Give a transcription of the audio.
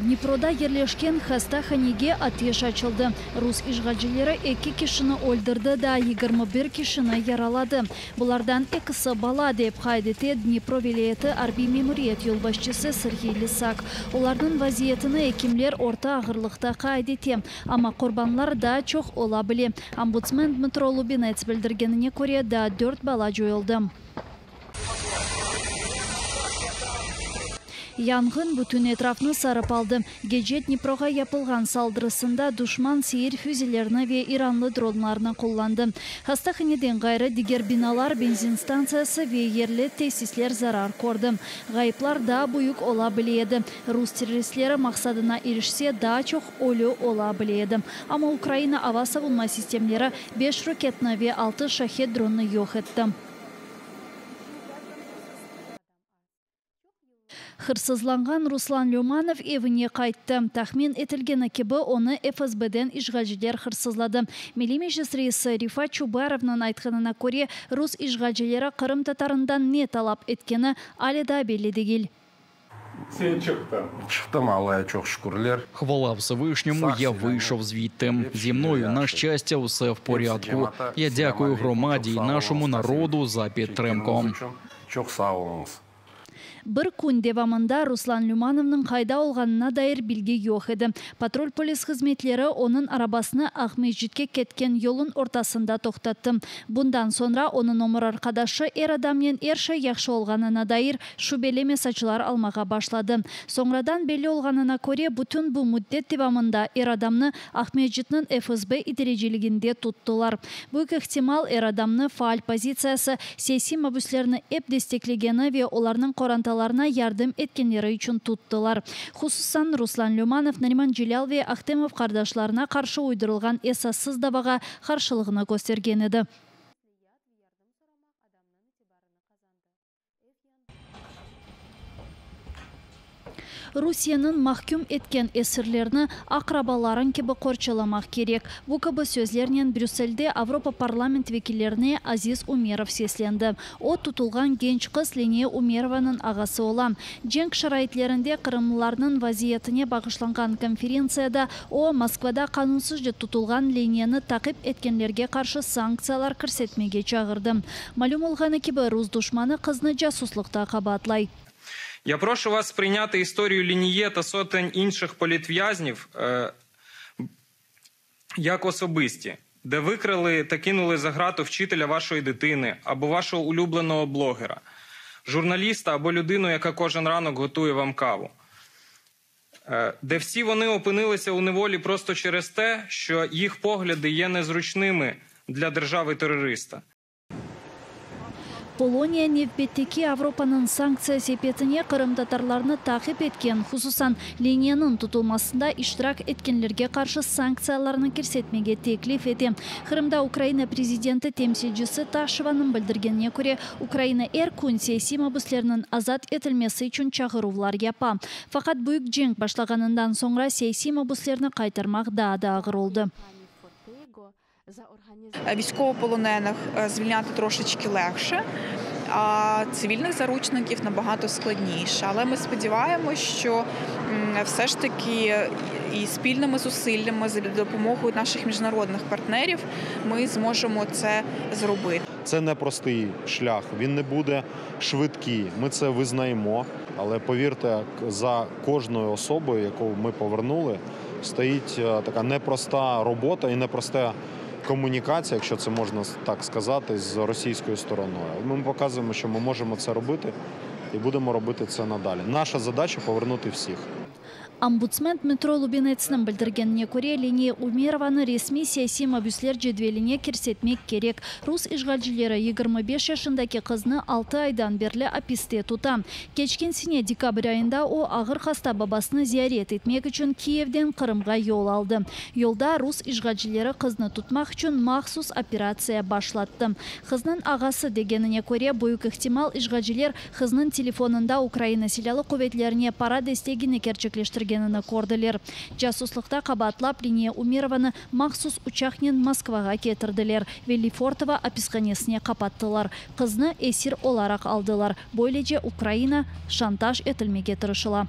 Dniproda yerleşken hastahanege ateş açıldı. Rus işğalcileri eki kişini öldürdi, daa 21 kişini yaraladı. Bulardan ekisi bala, dep qayd ete Dnipro vilâyeti arbiy memuriyet yolbaşçısı Serğiy Lısak. Olarnıñ vaziyetini ekimler orta ağırlıqta qayd ete, amma qurbanlar daa çoq ola bile. Ombudsmen Dmıtro Lubinets bildirgenine köre, daa dört bala coyuldı. Yanğın bütün etrafnı sarıp aldı. Gece Dniproğa yapılğan saldırısında duşman seyir füzelerini ve iranlı dronlarnı qullandı. Hastahaneden ğayrı, diger binalar, benzin stantsiyası ve yerli tesisler zarar kördi. Ğayıplar daa büyük ola bile edi. Rus terroristleri maqsadına irişse, daa çoq ölü ola bile edi. Amma Ukraina ava savunma sistemleri beş roketni ve altı Şahed dronnı yoq etti. Hırsızlanğan Ruslan Lümanov evine qayttı. Tahmin etilgeni kibi, onı FSBden işğalciler hırsızladı. Milliy Meclis reisi Refat Çubarovnıñ aytqanına köre, rus işğalcileri qırımtatarından ne talap etkeni ale daa belli degil. Sen çıqtıñ. Çıqtım, Allaya çoq şükürler. Хвала Всевишньому, я вийшов звідти. Зі мною, на щастя, усе в порядку. Я дякую громаді і нашому народу за підтримку. Çoq sağ oluñız. Bir kün devamında Ruslan Lümanovnıñ qayda olğanına dair bilgi yoq edi. Patrul polis hızmetleri onıñ arabasını Aqmescitke ketken yolunıñ ortasında toqtattı. Bundan soñra onıñ ömür arqadaşı er adamnen er şey yahşı olğanına dair şübeli mesaclar almağa başladı. Soñradan belli olğanına köre, bütün bu müddet devamında er adamnı Aqmescitniñ FSB idareciliginde tuttılar. Büyük ihtimal, er adamnı faal pozitsiyası, siyasiy mabüslerni ep desteklegeni ve olarnıñ qorantalarına yardım etkenleri içün tuttılar. Hususan, Ruslan Lümanov, Nariman Celâl ve Ahtemov qardaşlarına qarşı uydurılğan esassız davağa qarşılığını köstergen edi. Rusiyeniñ mahküm etken esirlerni aqrabalarıñ kibi qorçalamaq kerek. Bu kibi sözlernen Brüsselde Avropa parlament vekillerine Aziz Umerov seslendi. O, tutulğan genç qız Leniye Umerovanıñ ağası ola. Cenk şaraitlerinde qırımlılarnıñ vaziyetine bağışlanğan konferentsiyada o, Moskvada qanunsızca tutulğan Leniyeni taqip etkenlerge qarşı sanktsiyalar kirsetmege çağırdı. Malüm olğanı kibi, rus duşmanı qıznı casuslıqta qabaatlay. Я прошу вас сприйняти історію Лініє та сотень інших політв'язнів як особисті, де викрали та кинули за грату вчителя вашої дитини або вашого улюбленого блогера, журналіста або людину, яка кожен ранок готує вам каву. Де всі вони опинилися у неволі просто через те, що їх погляди є незручними для держави-терориста. Poloniya nevbetteki Avropanıñ sanktsiya sepetine qırımtatarlarnı taqip etken, hususan Leniyeniñ tutulmasında iştirak etkenlerge qarşı sanktsiyalarnı kirsetmege teklif ete. Qırımda Ukraina prezidenti temsilcisi Taşevanıñ bildirgenine köre, Ukraina er kün siyasiy mabüslerniñ azat etilmesi içün çağıruvlar yapa. Faqat büyük cenk başlağanından soñra siyasiy mabüslerni qaytarmaq daa da ağır oldı. Військовополонених звільняти трошечки легше, а цивільних заручників набагато складніше. Але ми сподіваємось, що все ж таки і спільними зусиллями, за допомогою наших міжнародних партнерів, ми зможемо це зробити. Це непростий шлях, він не буде швидкий, ми це визнаємо. Але повірте, за кожною особою, яку ми повернули, стоїть така непроста робота і непроста комунікація, якщо це можна так сказати, з російською стороною. Ми показуємо, що ми можемо це робити і будемо робити це надалі. Наша задача – повернути всіх. Ombudsmen Dmıtro Lubinetsniñ bildirgenine köre, Leniye Umerovanı resmiy siyasiy mabüsler cedveline kirsetmek kerek. Rus işğalcileri 25 yaşındaki qıznı altı aydan berli apiste tuta. Keçken sene dekabr ayında o, ağır hasta babasını ziyaret etmek içün Kiyevden Qırımğa yol aldı. Yolda rus işğalcileri qıznı tutmaq içün mahsus operatsiya başlattı. Qıznıñ ağası degenine köre, büyük ihtimal işğalciler qıznıñ telefonında Ukraina Silâlı quvetlerine para destegini kerçekleştirgenini kördiler. Casuslıqta qabaatlap Leniye Umerovanı mahsus uçaqnen Moskvağa ketirdiler ve Lefortovo apishanesine qapattılar. Qıznı esir olaraq aldılar. Böylece Ukraina şantaj etilmege tırışıla.